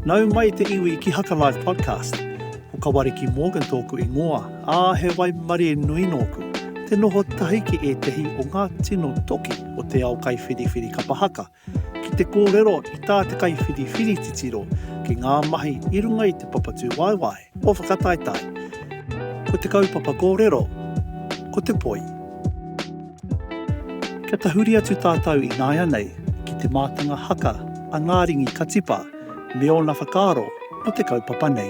Nau mai te iwi ki Haka Live Podcast. Ko Kawariki Morgan tōku ingoa, ā, he waimarie nui nōku te noho tahi ki ētehi o ngā tino toki o te ao kaiwhiriwhiri kapa haka, ki te kōrero i tā te kaiwhiriwhiri titiro ki ngā mahi i runga i te papatūwaewae o Whakataetae. Ko te kaupapa kōrero, ko te poi. Kia tahuri atu tātou ināianei ki te mātanga haka a Ngāringi Katipa me ōna whakaaro mō te kaupapa nei.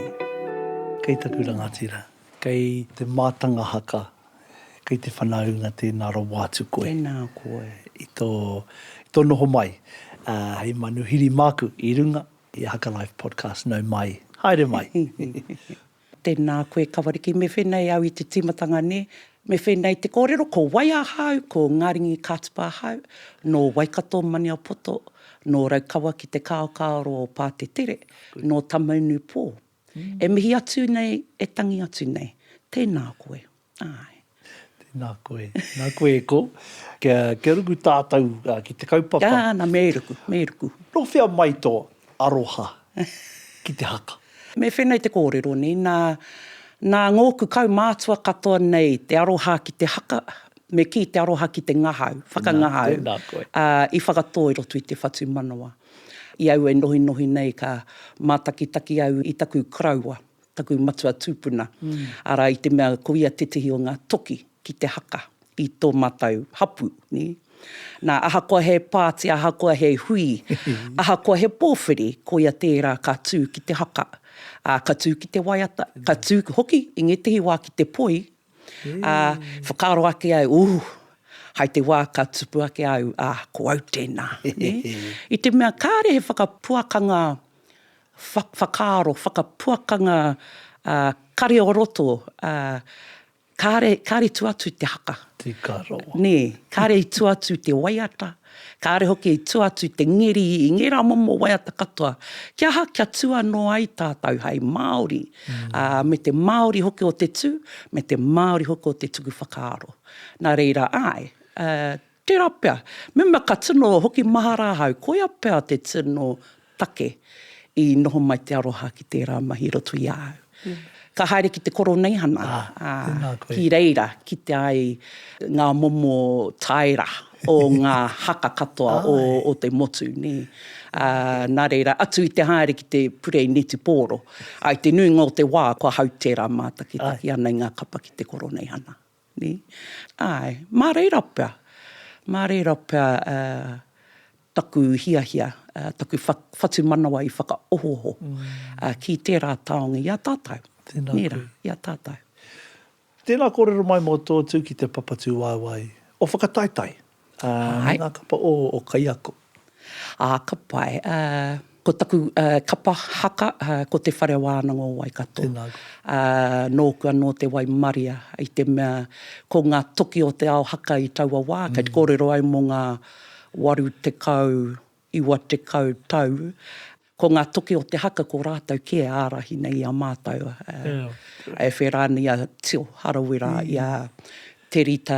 Kei taku rangatira, kei te mātanga haka, kei te whanaunga tēnā rawa atu koe. Tēnā koe. I tō, i tō noho mai hei manuhiri māku i runga i a Haka Life Podcast. Nau mai, haere mai. Tēnā koe Kawariki, me whenei au i te tīmatanga nē, me whenei te kōrero, ko wai ahau, ko Ngaringi Kātupa ahau, nō Waikato Maniapoto, nō Raukawa ki te kāokaoro o Pātetere, nō Tamaunupō. E mihi atu nei, e tangi atu nei. Tēnā koe. Āe. Tēnā koe. Tēnā koe e kō. Kia, kia ruku tātou ki te kaupapa. Āna, me ruku, me ruku. Nō whea mai tō aroha ki te haka? Me whenei te kōrero nei, nā, nā ngōku kaumātua katoa nei te aroha ki te haka, me kī te aroha ki te ngahau, whakangahau, Tēnā koe. ā, i whakatō i roto i te whatumanawa. I au e nohinohi nei ka mātakitaki au i taku koroua, taku matua tūpuna, arā, i te mea ko ia tētehi o ngā toki ki te haka i tō mātou hapū, nē. Nā, ahakoa he pāti, ahakoa he hui, ahakoa he pōwhiri, koia tērā ka tū ki te haka, ā, ka tū ki te waiata, ka tū hoki i ngētehi wā ki te poi, ā, whakaaro ake au, ooh, hai te wā ka tupu ake au, ā, ko au tēnā, nē. I te mea kāre he whakapuakanga whakaaro, whakapuakanga kare o roto, kāre, kāre i tua atu te haka. Tika rawa. Nē, kāre i tua atu te waiata, kāre hoki i tua atu te ngeri, i ngērā momo waiata katoa. Kia aha, kia tū anō ai tātou hei Māori, ā, me te Māori hoki o te tū, me te Māori hoki o te tuku whakaaro. Nā reira, āe, Tērā pea, mema ka tino hoki mahara ahau, koia pea te tino take i noho mai te aroha ki tērā mahi i roto i a au. Ka haere ki te Koroneihana, ā, ki reira kite ai ngā momo taera o ngā haka katoa o te motu, nē. Ā, nā reira, atu i te haere ki te purei netipōro, ā, i te nuinga o te wā kua hau tērā mātakitaki ana i ngā kapa ki te Koroneihana. Nē? Āe, mā reira pea, mā reira pea taku hiahia, taku whatumanawa i whakaohooho ki tērā taonga i a tātou. Tēnā koe. Nē rā, i a tātou. Tēnā kōrero mai mō tō tū ki te Papatūwaewae o Whakataetae. Ā, me ngā kapa o, o Kaiako. Ā, ka pai. Ā, ko taku kapa haka, ko Te Whare Wānanga o Waikato. Tēnā koe. Ā, nōku anō te waimaria i te mea ko ngā toki o te ao haka i taua wā, kei te kōrero au mō ngā 80, 90 tau, Ko ngā toki o te haka ko rātou kē e ārahi nei i a mātou, e whērā ana i a Tio Harawira, i a Te Rita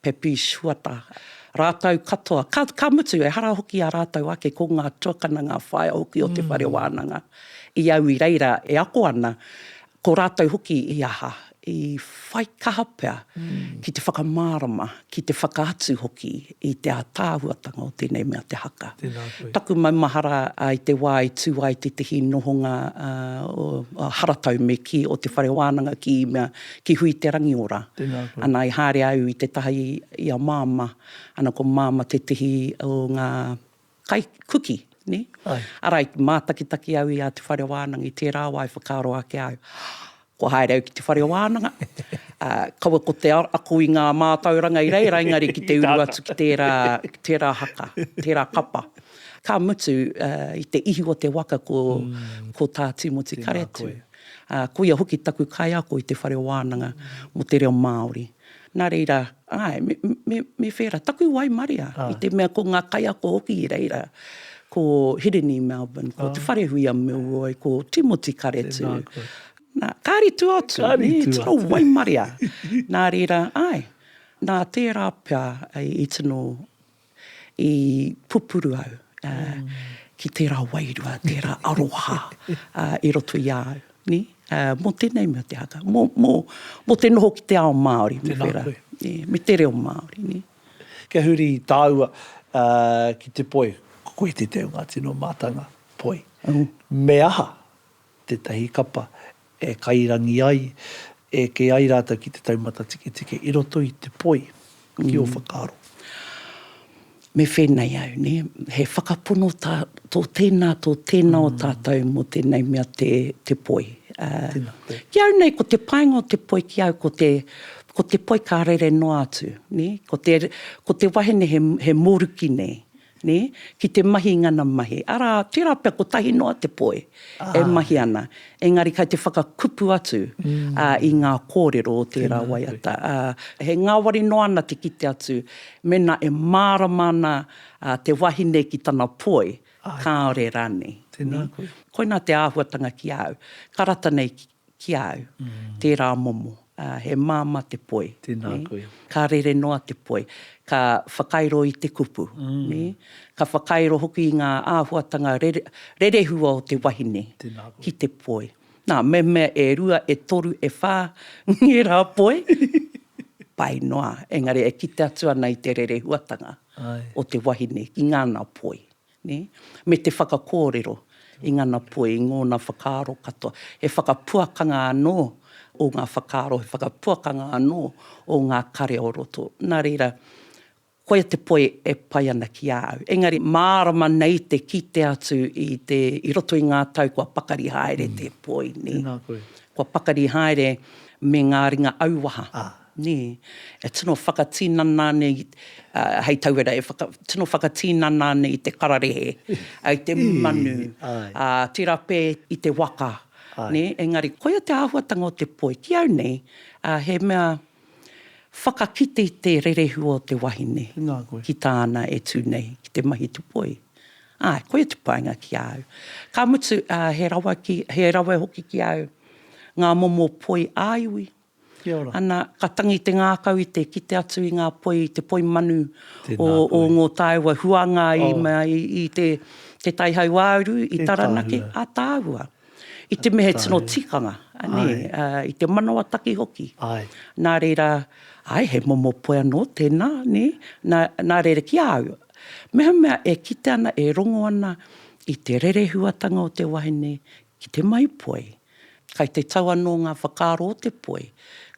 Papish Huata, rātou katoa. Ka, ka mutu, ehara hoki i a rātou ake, ko ngā tuakana, ngā whaea hoki o te whare wānanga i au i reira e ako ana, Ko rātou hoki i aha, i whai kaha pea ki te whakamārama, ki te whakaatu hoki i te ātaahuatanga o tēnei mea te haka. Taku maumahara i te wā i tū ai tētehi nohonga o Haratau me kī o te whare wānanga ki mea, ki Hui Te Rangiora. Ana i haere au i te taha i a Māmā, ana ko Māmā tētehi o ngā Kai kuki, nē? Arā, i mātakitaki au i a Te Whare Wānanga i tērā wā i whakaaro ake au, kua haere au ki te whare wānanga, ā, kaua ko te ako i ngā mātauranga i reira, engari ki te uru atu ki tērā, ki tērā haka, tērā kapa. Ka mutu, i te ihu o te waka ko, ko Tā Tīmoti Karetu. Ā, koia hoki taku kaiako i te whare wānanga mō te reo Māori. Nā reira, āe, me, me, me whera, taku waimaria, i te mea ko ngā kaiako hoki i reira, ko Hirini Melbourne, ko Te Wharehuia Milroy, ko Timoti Karetu. Nā, kāre i tua atu, nē, tino waimaria. Nā reira, āe, nā tērā pea i tino, i pupuru au, ā, ki tērā wairua, tērā aroha i roto i a au, nē, mō tēnei mea te haka, mō, mō, mō te noho ki te ao Māori, me whera, nē, me te reo Māori, nē. Kia huri tāua ki te poi, ko koe tētehi o ngā tino mātanga poi. Me aha tētahi kapa e kairangi ai, e eke ai rātou ki te taumata tiketike i roto i te poi, ki ō whakaaro? Me whēnei au, nē, he whakapono tā, tō tēnā, tō tēnā o tātou mō tēnei mea te, te poi. Tēnā koe. Ki au nei, ko te painga o te poi ki au, ko te, ko te poi ka rere noa atu, nē, ko te, ko te wahine he, he mōruki nei, nē, ki te mahi i ngana mahi. Arā, tērā pea kotahi noa te poi e mahi ana, engari kai te whakakupu atu i ngā kōrero o tērā waiata. He ngāwari noa ana te kite atu mēnā e mārama ana te wahine ki tana poi, kāore rānei. Koinā te āhuatanga ki a au. Ka rata nei ki a au, tērā momo. He māmā te poi. Tēnā koe. Ka rere noa te poi. Ka whakairo i te kupu. Nē? Ka whakairo hoki i ngā āhuatanga rerehua o te wahine ki te poi. Nā, mehemea e rua, e toru, e whā ngērā poi, pai noa. Engari e kite atu ana i te rerehuatanga o te wahine ki ngāna poi. Nē? Me te whakakōrero i ngana poi, i ngōna whakaaro katoa. He whakapuakanga anō o ngā whakaaro, he whakapuakanga anō o ngā kare o roto. Nā reira, koia te poi e pai ana ki a au. Engari, mārama nei te kite atu i te, i roto i ngā tau kua pakari haere te poi, nē? Tēnā koe. Kua pakari haere me ngā ringa auaha. Nē, e tino whakatinana ana i, hei tauira, e whaka, tino whakatinana ana i te kararehe, i te manu, ā, tērā pea i te waka, nē, engari koia te āhuatanga o te poi. Ki au nei, he mea whakakite i te rerehua o te wahine ki tāna e tū nei, ki te mahi te poi. Āe, koia te painga ki a au. Ka mutu, he rawa ki, he rawe hoki ki a au ngā momo poi ā-iwi, Kia ora. Ana, ka tangi te ngākau i te kite atu i ngā poi, te poi manu o, o ngō tāua huanga i mea i, i te, te Tai Hauāuru, i Taranaki, a tāua. I te mea he tino tikanga, nē, i te manawataki hoki. Nā reira, āe, he momo poi anō tēnā, nē, nā, nā reira ki a au, mehemea e kite ana, e rongo ana i te rerehuatanga o te wahine ki te mai poi, Kai te tau anō ngā whakaaro o te poi.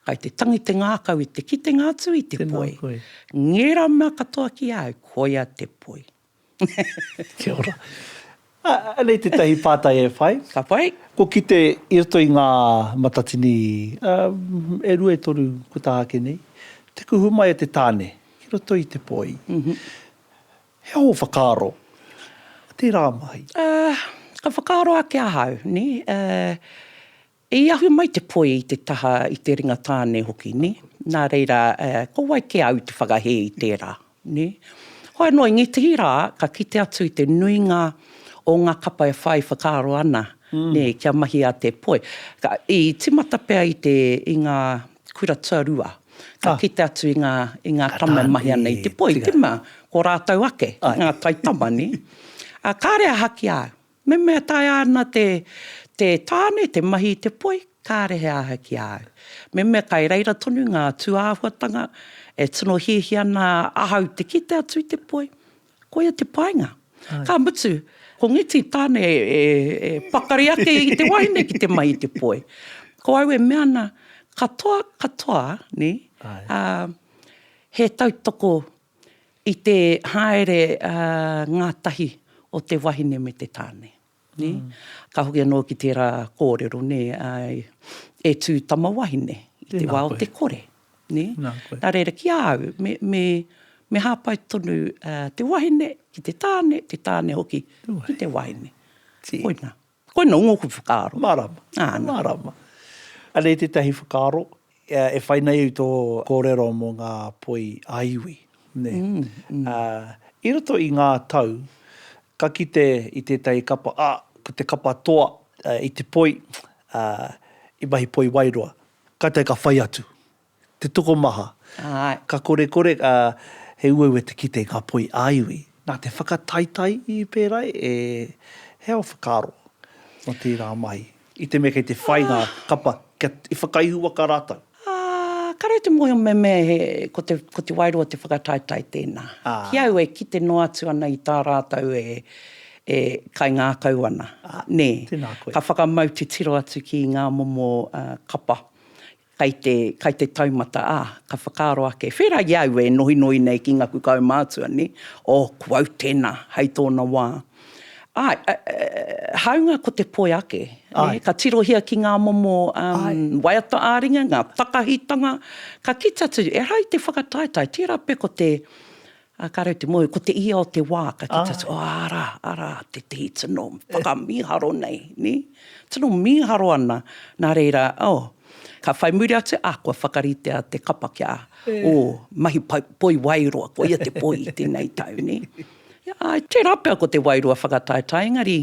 Kai te tangi te ngākau i te kitenga atu i te poi. Tēnā koe. Ngērā mea katoa ki a au, koia te poi. Kia ora. Anei tētahi pātai e whai. Ka pai. Kua kite i roto i ngā matatini e rua e toru kua taha ake nei, te kuhu mai a te tāne ki roto i te poi. He aha ō whakaaro o tērā mahi? Ka whakaaro ake ahau, nē, i ahu mai te poi i te taha, i te ringa tāne hoki, nē. Nā reira, ko wai kē au te whakahē i tērā, nē. Hoi anō, i ngētehi rā, ka kite atu i te nuinga o ngā kapa e whai whakaaro ana, nē, kia mahia te poi. I tīmata pea i te, i ngā kura tuarua, ka kite atu i ngā, i ngā tama e mahi ana i te poi, te mea, ko rātou ake, ngā taitama, nē. Ā, kāre aha ki a au. Mehemea taea ana te, te tāne te mahi i te poi, kāre he aha ki a au. Mehemea kai reira tonu ngā tūāhuatanga e tino hiahia ana ahau te kite atu i te poi, Koia te painga. Ka mutu, ko Ngiti tāne e pakari ake i te wahine ki te mahi i te poi. Ko au e mea ana, katoa, katoa, nē, he tautoko i te haere ngātahi o te wahine me te tāne. Nē? Ka hoki anō ki tērā kōrero, nē, e tū tama wahine i te wā o te kore. Nē? Nā reira, ki a au, me, me, me hāpai tonu te wahine ki te tāne, te tāne hoki ki te wahine. Koinā. Koinā ngōku whakaaro. Mārama. Āna. Mārama. Anei tētahi whakaaro, e whai nei au i tō kōrero mō ngā poi ā-iwi, nē. I roto i ngā tau, Ka kite i tētahi kapa, ā, ko te kapa toa i te poi, ā, i mahi poi waeroa. Kātahi ka whai atu te tokomaha. Āe. Ka korekore, ā, he uaua te kite i ngā poi ā-iwi. Nā te whakataetae i pērā e, he ao whakaaro mō tērā mahi, i te mea kei te whai ngā kapa kia i whakaihuwaka rātou. Ā, kāre te mōhio mehemea he, ko te, ko te wairua o te whakataetae tēnā. Ki au e kite noa atu ana i tā rātou e, e kaingākau ana, nē. Tēnā koe. Ka whakamau titiro atu ki ngā momo kapa Kai te, kai te taumata, ā, ka whakaaro ake, whera i a au e nohinohi nei ki ngaku kaumātua, nē, oh, ko au tēnā, hei tōna wā. Āe, hāunga ko te poi ake, nē, ka tirohia ki ngā momo waiata ā-ringa, ngā takahitanga, ka kite atu, ehara i te whakataetae, tērā pea ko te, Ā, ka rau te mōhio, ko te ia o te wā, ka kite atu, oh, arā, arā, tētehi tino whakamīharo nei, nē? Tino mīharo ana, nā reira, oh, ka whai muri atu, ā, kua whakaritea te kapa kia, oh, mahi poi waeroa, koia te poi i tēnei tau, nē? Āe, tērā pea ko te wairua whakataetae, engari,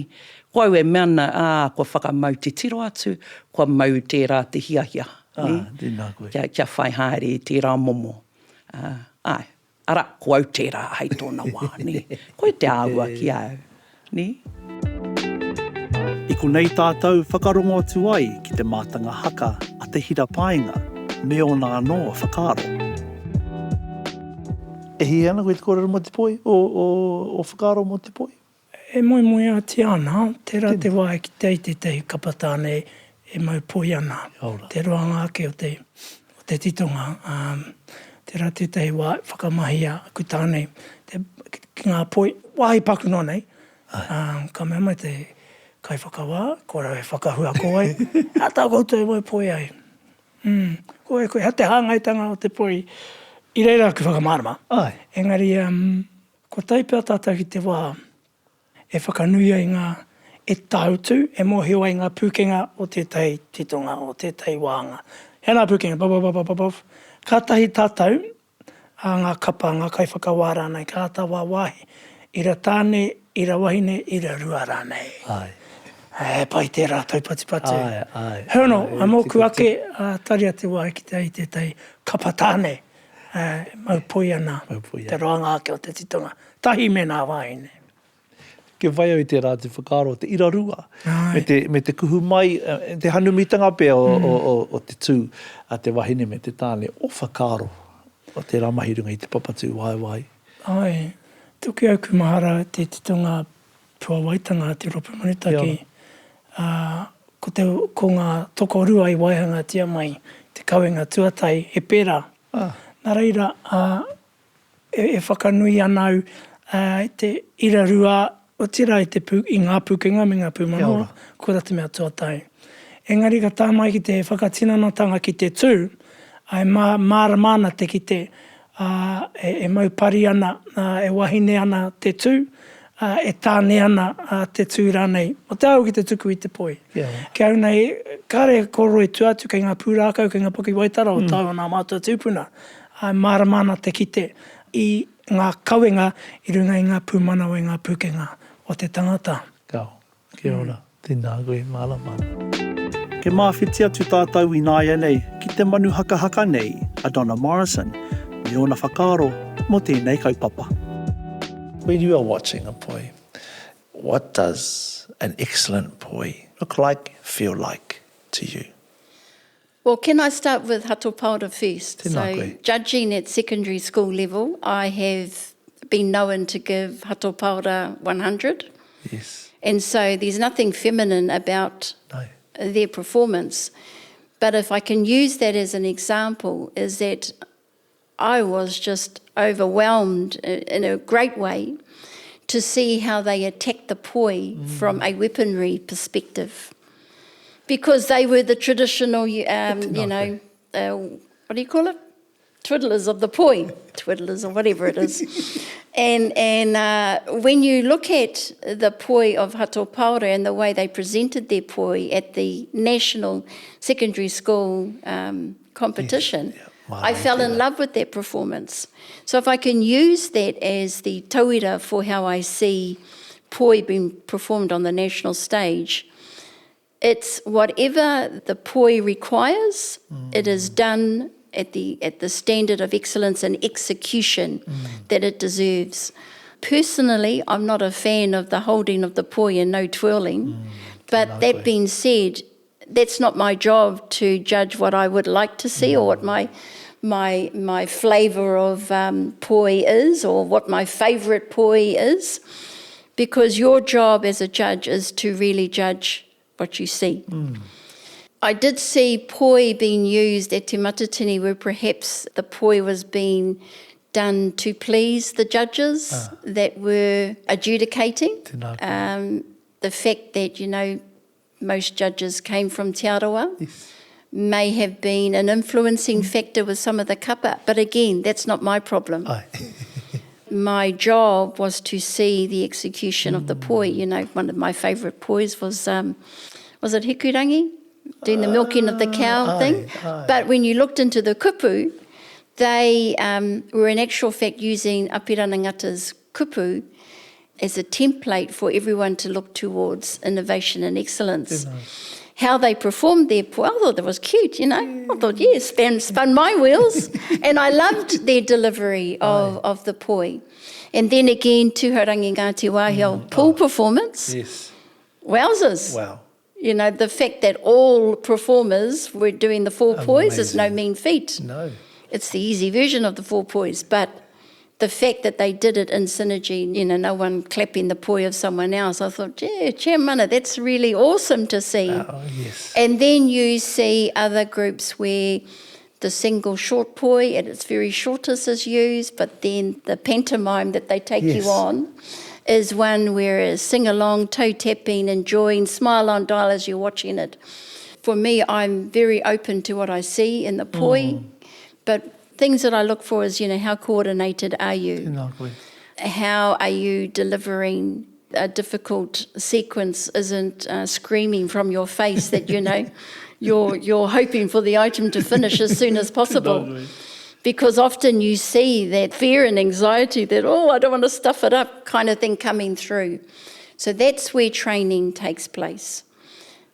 ko au e mea ana, ā, kua whakamau titiro atu, kua mau tērā te hiahia, nē? Kia, kia whai haere i tērā momo, ā, āe. Arā, ko au tērā hei tōna wā, nē. Koia te āhua ki a au, nē. I konei tātou whakarongo atu ai ki te mātanga haka a Te Hira Paenga me ōna anō whakaaro. E hiahia ana koe te kōrero mō te poi, ō, ō, ō whakaaro mō te poi? E moemoeatia ana, tērā te wā e kite ai tētahi kapa tāne e mau poi ana, te roanga ake o te, o te titonga, ā, tērā tētahi wā e whakamahia aku tāne te, ki ngā poi, wāhi paku noa nei, ā, ka mea mai te kaiwhakawā, kua rau e whakahua ko wai, ā tā koutou e mau poi ai. Mm, ko wai koe, hea te hāngaitanga o te poi, i reira aku whakamārama. Engari, Kua tae pea tātou ki te wā e whakanui ai ngā, e tāutu, e mōhio ai ngā pūkenga o tētahi titonga, o tētahi wāhanga. He ana pūkenga, ba-ba-ba-ba-ba-ba, kātahi tātou, ā, ngā kapa, ngā kaiwhakawā rānei, ka āta wāwāhi, ira tāne, ira wahine, ira rua rānei. Āe. He pai tērā taupatupatu. Āe, āe. Heoi anō, mōku ake, ā, taria te wā e kite ai i tētahi kapa tāne. E mau poi ana te roanga ake o te titonga, tahi me nā wāhine. Kia whai au i tērā atu whakaaro, te irarua, me te, me te kuhu mai, te hanumitanga pea o, o, o, o te tū a te wahine me te tāne, o whakaaro o tērā mahi runga i te papa tūwaewae. Āe, tuku aku mahara te titonga puawaitanga a Te Rōpū Manutaki, ā, ko te, ko ngā tokorua i waihangatia mai te kawenga tuatahi, he pērā. Nā reira, ā, e, e whakanui ana au, ā, i te irarua, otirā i te pū, i ngā pūkenga me ngā pūmanawa, koirā te mea tuatahi. Engari ka tae mai ki te whakatinanatanga ki te tū, ā, e mā, mārama ana te kite, ā, e, e mau pari ana, ā, e wahine ana te tū, ā, e tāne ana te tū rānei, o te ao ki te tuku i te poi. Ki au nei, kāre e kōrero i tua atu kei ngā pūrākau, kei ngā pakiwaitara o tāua nā mātua tūpuna, ā, e mārama ana te kite i ngā kawenga i runga i ngā pūmanawa, i ngā pūkenga o te tangata. Kao. Kia ora. Tēnā koe, mārama ana. Ke māwhiti atu tātou ināianei ki te manu hakahaka nei a Donna Morrison me ōna whakaaro mō tēnei kaupapa. When you are watching a poi, what does an excellent poi look like, feel like to you? Well, can I start with Hato Paora first? Tēnā so, koe. judging at secondary school level, I have been known to give Hato Paora 100. Yes. And so there's nothing feminine about no. their performance. But if I can use that as an example, is that I was just overwhelmed in a great way to see how they attacked the poi mm. from a weaponry perspective. Because they were the traditional, um, you know, uh, what do you call it? Twiddlers of the poi, twiddlers or whatever it is. and and uh, when you look at the poi of Hato Paora and the way they presented their poi at the national secondary school um, competition, yes, yeah. I fell in love with that performance. So if I can use that as the tauira for how I see poi being performed on the national stage, it's whatever the poi requires, mm. it is done at the, at the standard of excellence and execution mm. that it deserves. Personally, I'm not a fan of the holding of the poi and no twirling. Mm, but that being said, that's not my job to judge what I would like to see mm. or what mm. my my my flavour of um, poi is or what my favourite poi is, because your job as a judge is to really judge what you see. Mm. I did see poi being used at Te Matatini where perhaps the poi was being done to please the judges ah. that were adjudicating. Um, the fact that, you know, most judges came from Te Arawa yes. may have been an influencing mm. factor with some of the kapa. But again, that's not my problem. my job was to see the execution mm. of the poi. You know, one of my favourite pois was, um, was it Hikurangi? Doing the milking of the cow uh, thing. Aye. But when you looked into the kupu, they um, were in actual fact using Apirana Ngata's kupu as a template for everyone to look towards innovation and excellence. How they performed their, I thought that was cute, you know. I thought, yeah, spun, spun my wheels. and I loved their delivery of, of the poi. And then again, Tūhourangi Ngāti Wāhiao mm. pool oh. performance. Yes. Wowzers. Wow. You know, the fact that all performers were doing the four pois is no mean feat. No. It's the easy version of the four pois, but the fact that they did it in synergy, you know, no one clapping the poi of someone else, I thought, yeah, Chairmana, that's really awesome to see. Oh, yes. And then you see other groups where the single short poi at its very shortest is used, but then the pantomime that they take yes. you on is one where sing along, toe tapping, enjoying, smile on dial as you're watching it. For me, I'm very open to what I see in the poi, mm. but things that I look for is, you know, how coordinated are you? Exactly. How are you delivering a difficult sequence isn't uh, screaming from your face that, you know, you're, you're hoping for the item to finish as soon as possible. Because often you see that fear and anxiety that, oh, I don't want to stuff it up kind of thing coming through. So that's where training takes place.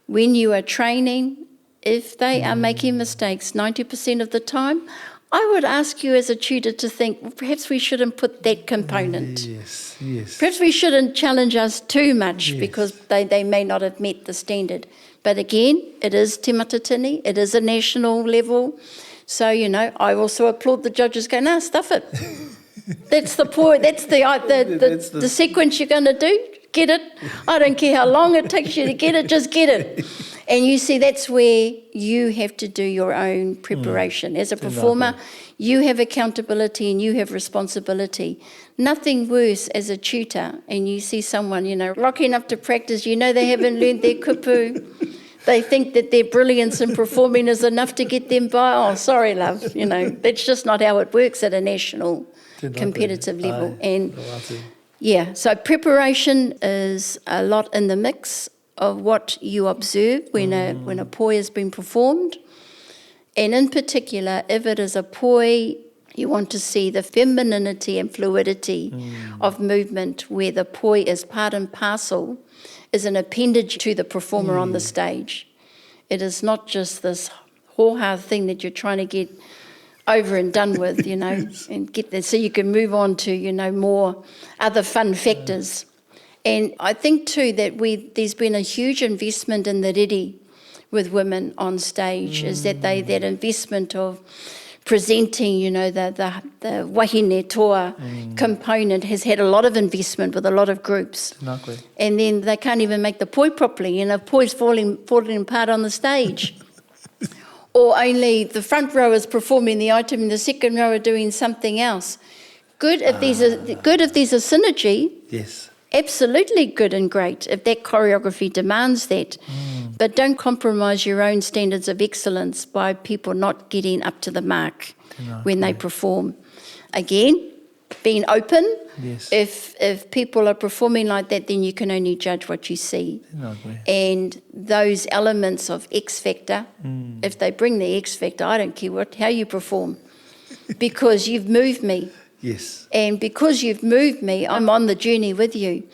When you are training, if they are making mistakes 90% of the time, I would ask you as a tutor to think, well, perhaps we shouldn't put that component. Yes, yes. Perhaps we shouldn't challenge us too much yes. because they, they may not have met the standard. But again, it is Te Matatini, it is a national level. So, you know, I also applaud the judges going, nah, stuff it. that's the point, that's the, uh, the, the, that's the, the sequence you're going to do. Get it. I don't care how long it takes you to get it, just get it. And you see, that's where you have to do your own preparation. Mm. As a performer, you have accountability and you have responsibility. Nothing worse as a tutor, and you see someone, you know, rocking up to practice, you know they haven't learned their kupu. They think that their brilliance in performing is enough to get them by. Oh, sorry, love. You know, that's just not how it works at a national competitive level. And yeah, so preparation is a lot in the mix of what you observe when mm. a when a poi has been performed. And in particular, if it is a poi, you want to see the femininity and fluidity mm. of movement where the poi is part and parcel, is an appendage to the performer mm. on the mm. stage. It is not just this hoha thing that you're trying to get over and done with, you know, yes. and get there so you can move on to, you know, more other fun factors. And I think too that we there's been a huge investment in the riri with women on stage, mm. is that they that investment of presenting, you know, the the, the wahine toa mm. component has had a lot of investment with a lot of groups. Exactly. And then they can't even make the poi properly, you know, poi's falling falling apart on the stage. or only the front row is performing the item and the second row are doing something else. Good if there's a ah. good if there's a synergy. Yes absolutely good and great if that choreography demands that. Mm. But don't compromise your own standards of excellence by people not getting up to the mark no, when they perform. Again, being open. Yes. If if people are performing like that, then you can only judge what you see. And those elements of X factor, mm. if they bring the X factor, I don't care what how you perform, because you've moved me. Yes. And because you've moved me, I'm on the journey with you.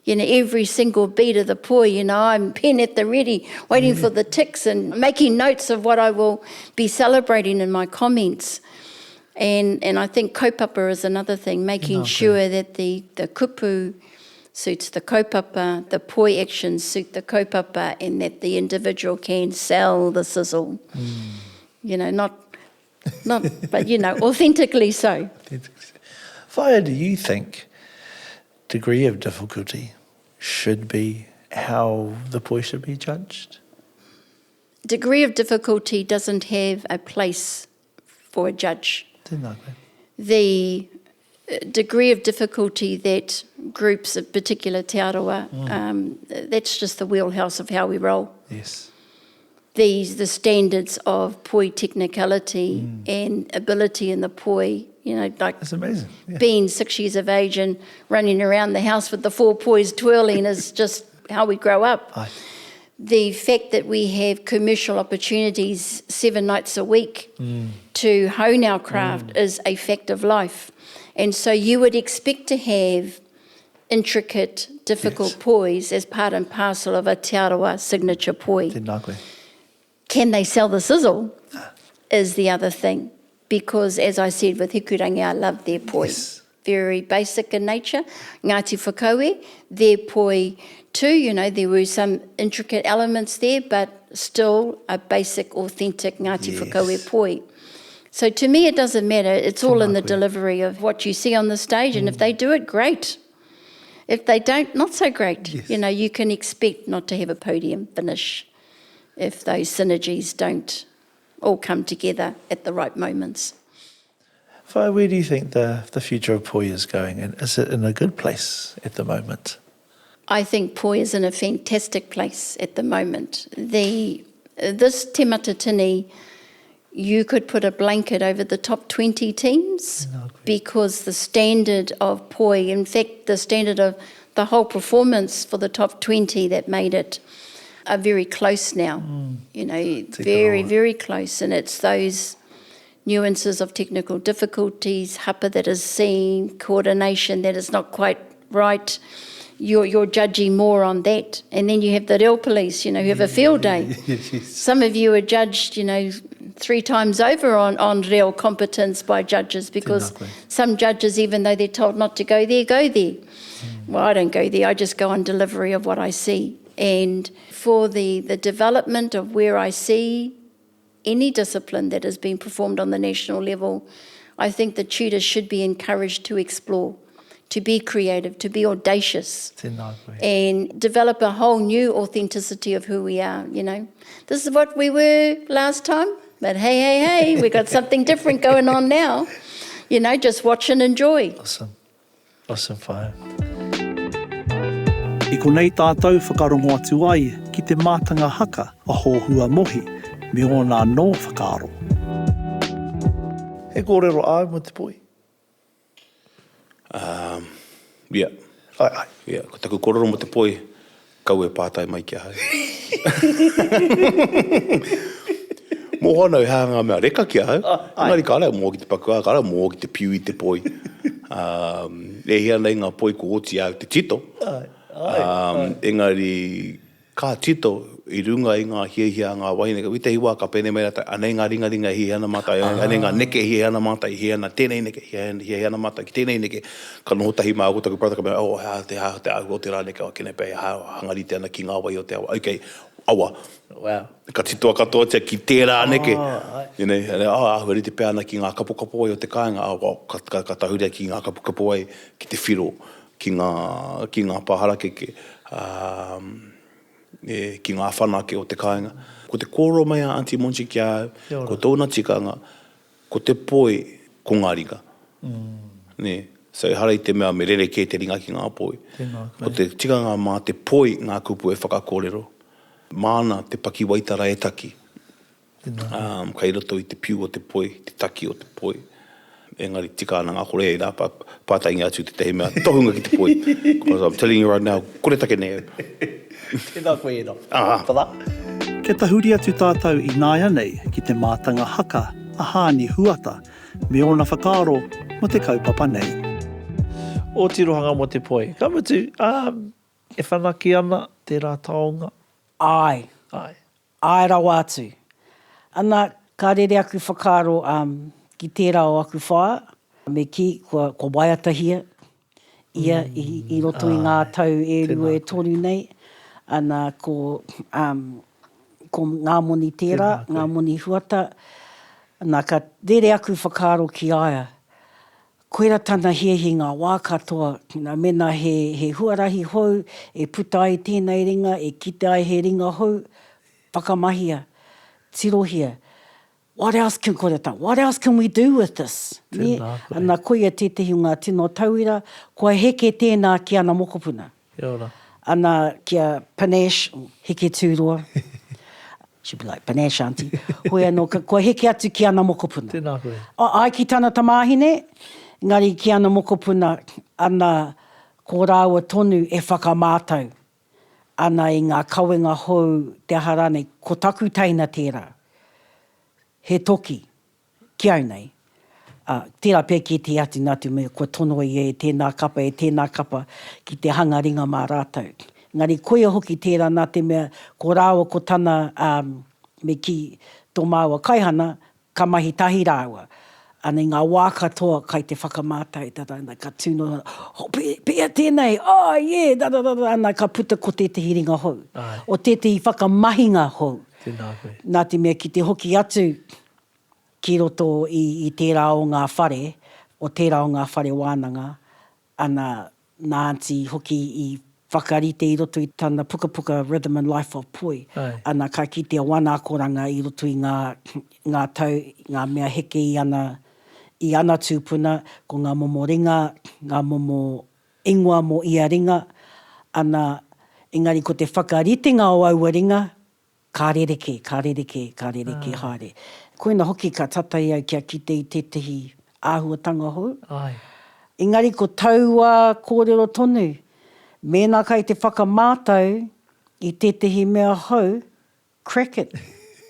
You know, every single beat of the poi, you know, I'm pen at the ready, waiting mm. for the ticks and making notes of what I will be celebrating in my comments. And, and I think kaupapa is another thing, making sure that the, the kupu suits the kaupapa, the poi actions suit the kaupapa, and that the individual can sell the sizzle. Mm. You know, not, not, but you know, authentically so. Authentically so. Whaea, do you think degree of difficulty should be how the poi should be judged? Degree of difficulty doesn't have a place for a judge. Tēnā koe. The uh, degree of difficulty that groups of particular Te Arawa, mm. um, that's just the wheelhouse of how we roll. Yes. These, the standards of poi technicality mm. and ability in the poi, you know, like That's amazing. Yeah. being six years of age and running around the house with the four pois twirling is just how we grow up. Aye. The fact that we have commercial opportunities seven nights a week mm. to hone our craft mm. is a fact of life. And so you would expect to have intricate, difficult yes. pois as part and parcel of a Te Arawa signature poi. Tēnā koe. Can they sell the sizzle is the other thing. Because as I said with Hikurangi, I love their poi. Yes. Very basic in nature. Ngāti Whakaue, their poi too, you know, there were some intricate elements there, but still a basic, authentic Ngāti yes. Whakaue poi. So to me, it doesn't matter. It's all in the delivery of what you see on the stage, and mm. if they do it, great. If they don't, not so great. Yes. You know, you can expect not to have a podium finish if those synergies don't all come together at the right moments. Whai, where do you think the, the future of poi is going, and is it in a good place at the moment? I think poi is in a fantastic place at the moment. The, this Te Matatini, you could put a blanket over the top 20 teams because the standard of poi, in fact, the standard of the whole performance for the top 20 that made it are very close now. Mm. You know, very, very close. And it's those nuances of technical difficulties, hapa that is seen, coordination that is not quite right. You're, you're judging more on that. And then you have the real police, you know, who have a field day. yes. Some of you are judged, you know, three times over on, on real competence by judges because some judges, even though they're told not to go there, go there. Mm. Well, I don't go there. I just go on delivery of what I see. And for the, the development of where I see any discipline that has been performed on the national level, I think the tutors should be encouraged to explore, to be creative, to be audacious, and develop a whole new authenticity of who we are. You know, this is what we were last time, but hey, hey, hey, we got something different going on now. You know, just watch and enjoy. Awesome. Awesome whaea. I konei tātou whakarongo atu ai ki te mātanga haka a Hōhua Mohi me ōna anō whakaaro. He kōrero āu mō te poi? Um, yeah. Ai, ai. Yeah, ko taku kōrero mō te poi, Kaua e pātai mai ki ahau. Mōhio ana au he aha ngā mea reka ki ahau, engari kāre au mōhio ki te paku ā, kāre au mōhio ki te piu i te poi. E hia nei ngā poi kua oti au te tito, engari ka tito i runga i ngā hiahia a ngā wahine. Wētahi wā ka pēnei mai rātou, anei ngā ringaringa e hiahia ana mātou, anei ngā neke e hiahia ana mātou, e hiahia ana tēnei neke, hiahia ana mātou ki tēnei neke. Ka noho tahi māua ko taku brother ka mea, oh, he aha te aha te āhua o tērā neke, oh, kene pea he aha hanga rite ana ki ngā wai o te awa. Okay, awa. Wow. Ka titoa katoatia ki tērā neke. Oh, ai. You know, and, oh, āhua rite pea ana ki ngā kapokapowai o te kāinga, oh, well, ka, ka, ka tahuria ki ngā kapokapowai, ki te whiro, ki ngā, ki ngā pā harakeke, um, e, ki ngā whanake o te kāinga. Ko te kōrero mai a Aunty Monty ki a au, ko tōna tikanga, Ko te poi, ko ngā ringa. Nē? So ehara i te mea me rerekē te ringa ki ngā poi. Tēnā koe. Ko te tikanga mā te poi ngā kupu e whakakōrero. Māna te pakiwaitara e taki. Tēnā koe. Um, kei roto i te piu o te poi, te taki o te poi. Engari tika ana ngā kore e rā, pātaingia atu tētahi mea tohunga ki te poi. Because I'm telling you right now, koretake nei au. Tēnā koe Ena. Aha. Ta-ra. Kia tahuri atu tātou ināianei ki te mātanga haka a Haani Huata me ōna whakaaro mō te kaupapa nei. Ō tirohanga mō te poi. Ka mutu, ā, e whanake ana tērā taonga. Ki tērā o aku whaea, me kī, kua, kua waiatahia ia i, i roto i ngā tau e rua e toru nei, ana, ko, um, ko ngā moni tērā, ngā moni huata, ana, ka rere aku whakaaro ki a ia. Koira tana hiahia i ngā wā katoa, nā, mēnā he, he huarahi hou e puta ai tēnei ringa, e kite ai he ringa hou, whakamahia, tirohia, What else can, ko ta, what else can we do with this? Nē? Tēnā koe. Ana, koia tētehi o ngā tino tauira, kua heke tēnā ki ana mokopuna. Kia ora. Ana, ki a Panache, Heke Tūroa, she'll be like, Panache aunty, hoi anō, kua heke atu ki ana mokopuna. Tēnā koe. Ai ki tana tamāhine, engari ki ana mokopuna, ana, ko rāua tonu e whakamātau ana i ngā kawenga hou, te aha rānei, ko taku teina tērā. He toki, ki au nei. Ā, tērā pea ki ētehi atu nā te mea kua tonoa ia e tēnā kapa, e tēnā kapa ki te hanga ringa mā rātou. Engari koia hoki tērā nā te mea ko rāua ko tana, ā, me kī, tō māua kaihana, Ka mahi tahi rāua. Ana i ngā wā katoa kai te whakamātau, da da da, ka tū noa, ho, pe, pea tēnei, oh, yeah, da da da da, ana ka puta ko tētehi ringa hou. Āe. O tētehi whakamahinga hou. Tēnā koe. Nā te mea ki te hoki atu ki roto i, i tērā o ngā whare, o tērā o ngā whare wānanga, Ana, nā Aunty hoki i whakarite i roto i tana pukapuka Rhythm and Life of Poi, ana ka kitea wana akoranga i roto i ngā, ngā tau, ngā mea heke i ana, i ana tūpuna, ko ngā momo ringa, ngā momo ingoa mō ia ringa, ana, engari ko te whakaritenga o aua ringa, Ka rerekē, ka rerekē, ka rerekē haere. Koina hoki ka tatai au kia kite i tētehi āhuatanga hou. Āe. Engari ko taua kōrero tonu, mēnā kai te whakamātau i tētehi mea hou, crack it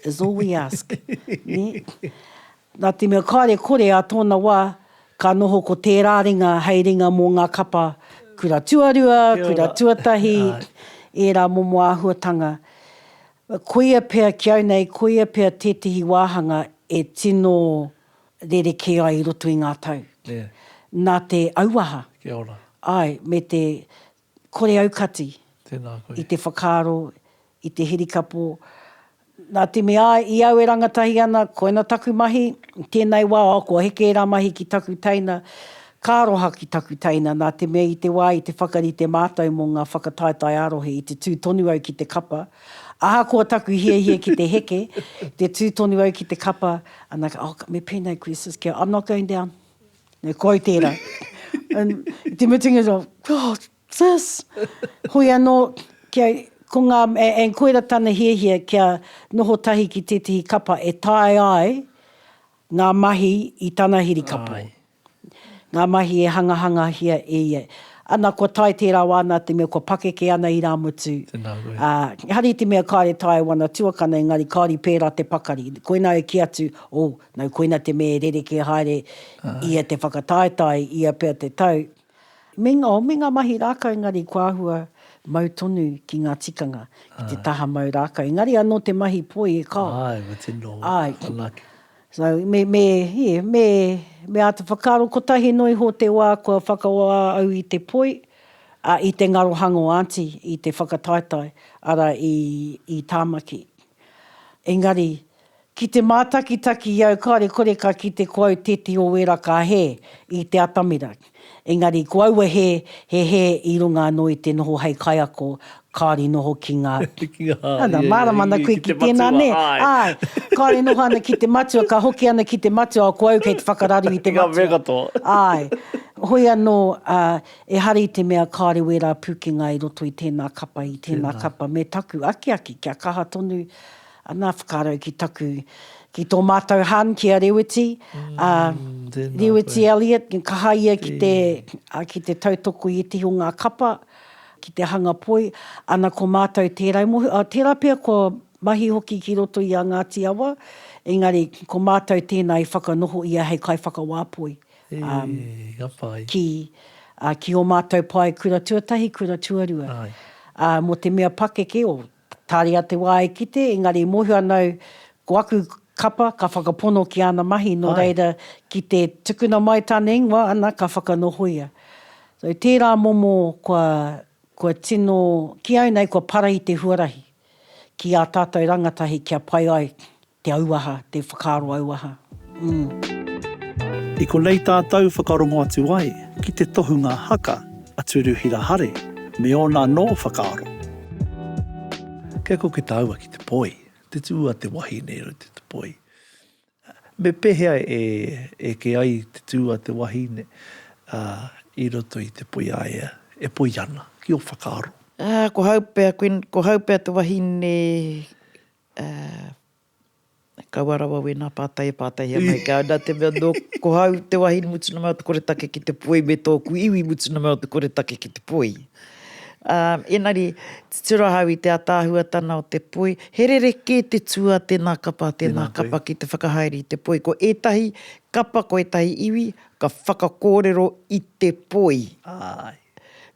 is all we ask. Nē? Nā te mea kāre kore ā tōna wā, ka noho ko tērā ringa hei ringa mō ngā kapa kura tuarua, kura tuatahi, ērā momo āhuatanga. Koia pea ki au nei, koia pea tētehi wāhanga e tino rerekē ai i roto i ngā tau. Nā te auaha. Kia ora. Āe, me te kore aukati Tēnā koe. i te whakaaro, i te hirikapo. Nā te mea, āe, i au e rangatahi ana, koina taku mahi, i tēnei wā, oh, kua heke ērā mahi ki taku teina, ka aroha ki taku teina, nā te mea i te wā i te whakarite mātou mō ngā whakataetae ā-rohe, i te tū tonu au ki te kapa, ahakoa taku hiahia ki te heke, te tū tonu au ki te kapa, ana, oh, me pēnei koe sis, kia, I'm not going down. Nei, ko au tērā. And i te mutunga iho, oh, sis! Hoi anō, kia, ko ngā, and koira tana hiahia kia noho tahi ki tētehi kapa e taea ai ngā mahi i tana hirikapo. Ngā mahi e hangahangahia e ia. Ana, kua tae tērā wā nā te mea kua pakeke ana irāmutu. Tēnā koe. Ā, ehara i te mea kāore taea wana tuakana engari kāore i pērā te pakari. Koinā e kī atu, oh, Nau, koina te mea e rerekē haere ia te whakataetae, ia pea te tau. Me nga, me nga mahi rākau engari kua āhua mau tonu ki ngā tikanga, ki te taha mau rākau. Engari anō te mahi poi e kao. Āe, me tino whanake. So, me, me, yeah, me, me āta whakaaro kotahi noa iho te wā kua whakawā au i te poi, ā, i te ngarohanga o Aunty i te whakataetae, arā, i, i Tāmaki. Engari, Ki te mātakitaki i au kāore kore ka kite ko au tētehi o ērā ka hē i te atamira. Engari ko aua hē, he hē i runga anō i te noho hei kaiako, kāore i noho ki ngā, ana, mārama ana koe ki tēnā nē? Āe. Kāore e noho ana ki te matua, ka hoki ana ki te matua, ko au kei te whakararu i te matua. Ki ngā mea katoa. Āe. Hoi anō, ā, ehara i te mea kāore wērā pūkenga i roto i tēnā kapa, i tēnā kapa, me taku akiaki kia kaha tonu Ana whakaaro ki taku, ki tō mātou Han ki a Rewiti, a Rewiti Elliott, kaha ia ki te, ki te tautoko i ētehi o ngā kapa, ki te hanga poi, ana ko mātou tērā i mōhio, tērā pea kua mahi hoki ki roto i a Ngāti Awa, engari ko mātou tēnā i whakanoho ia hei kaiwhakawā poi, ki, ki ō mātou pae kura tuatahi, kura tuarua. Mō te mea pakeke, o Tāria te wā e kite, engari mōhio ana au, ko aku kapa, ka whakapono ki āna mahi, nō reira, ki te tukuna mai tāna ingoa, ana, ka whakanohoia. So, tērā momo kua, kua tino, ki au nei, kua para i te huarahi ki ā tātou rangatahi kia pai ai te auaha, te whakaaro auaha. Mm. I konei tātou whakarongo atu ai ki te tohunga haka a Turuhira Hare me ōna anō whakaaro. Kia koke tāua ki te poi, te tū a te wahine i roto i te poi. Me pēhea e eke ai te tū a te wahine i roto i te poi a ia e poi ana, ki ō whakaaro? Ko hau pea, ko hau pea te wahine Kaua rawa wēnā pātai e pātaihia mai ki a au, nā te mea nō, ko hau te wahine mutu na mea o te koretake ki te poi me tōku iwi mutu na mea o te koretake ki te poi. Ā, engari, titiro ahau i te ataahuatana o te poi, he rerekē te tū a tēnā kapa, a tēnā kapa ki te whakahaere i te poi. Ko ētahi kapa, ko ētahi iwi, ka whakakōrero i te poi. Āe.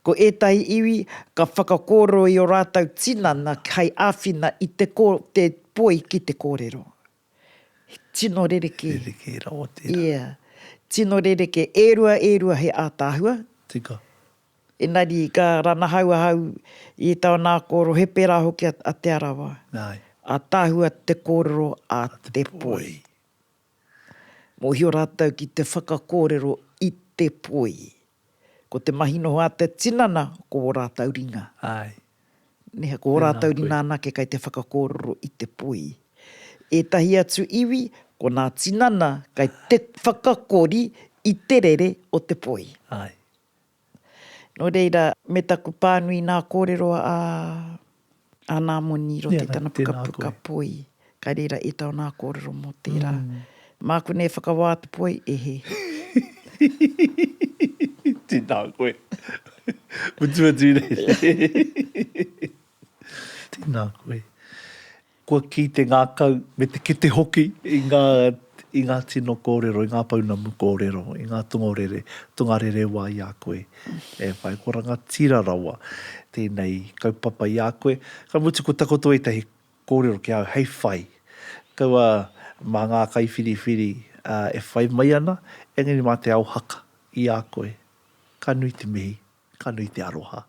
Ko ētahi iwi, ka whakakōrero i ō rātou tinana hei āwhina i te, te poi ki te kōrero. He tino rerekē. Rerekē rawa tērā. Yeah. Tino rerekē. E rua, e rua he ātaahua. Tika. Engari ka ranahau ahau i ētahi o nā kōrero, he pērā hoki a Te Arawa. Āe. Ātaahua te kōrero a te poi. Mōhio rātou ki te whakakōrero i te poi. Ko te mahi noho a te tinana, ko ō rātou ringa. Āe. Nē, ko ō rātou ringa anake kei te whakakōrero i te poi. Ētahi atu iwi, ko nā tinana kei te whakakori i te rere o te poi. Āe. Nō reira, me taku pānui i nā kōrero a, a Nāmoni i roto i tana pukapuka poi, kai reira ētahi o nā kōrero mō tērā. Māku nei e whakawā te poi, e hē. Tēnā koe. Mutu atu i reira. Tēnā koe. Kua kī te ngākau me te kite hoki i ngā, i ngā tino kōrero, i ngā pounamu kōrero, i ngā tongorere, tongarerewa i a koe. E whai, ko rangatira rawa tēnei kaupapa i a koe. Ka mutu ko takoto ētahi kōrero ki a au hei whai. Kaua mā ngā kaiwhiriwhiri e whai mai ana, engari mā te ao haka i a koe. Ka nui te mihi. Ka nui te aroha.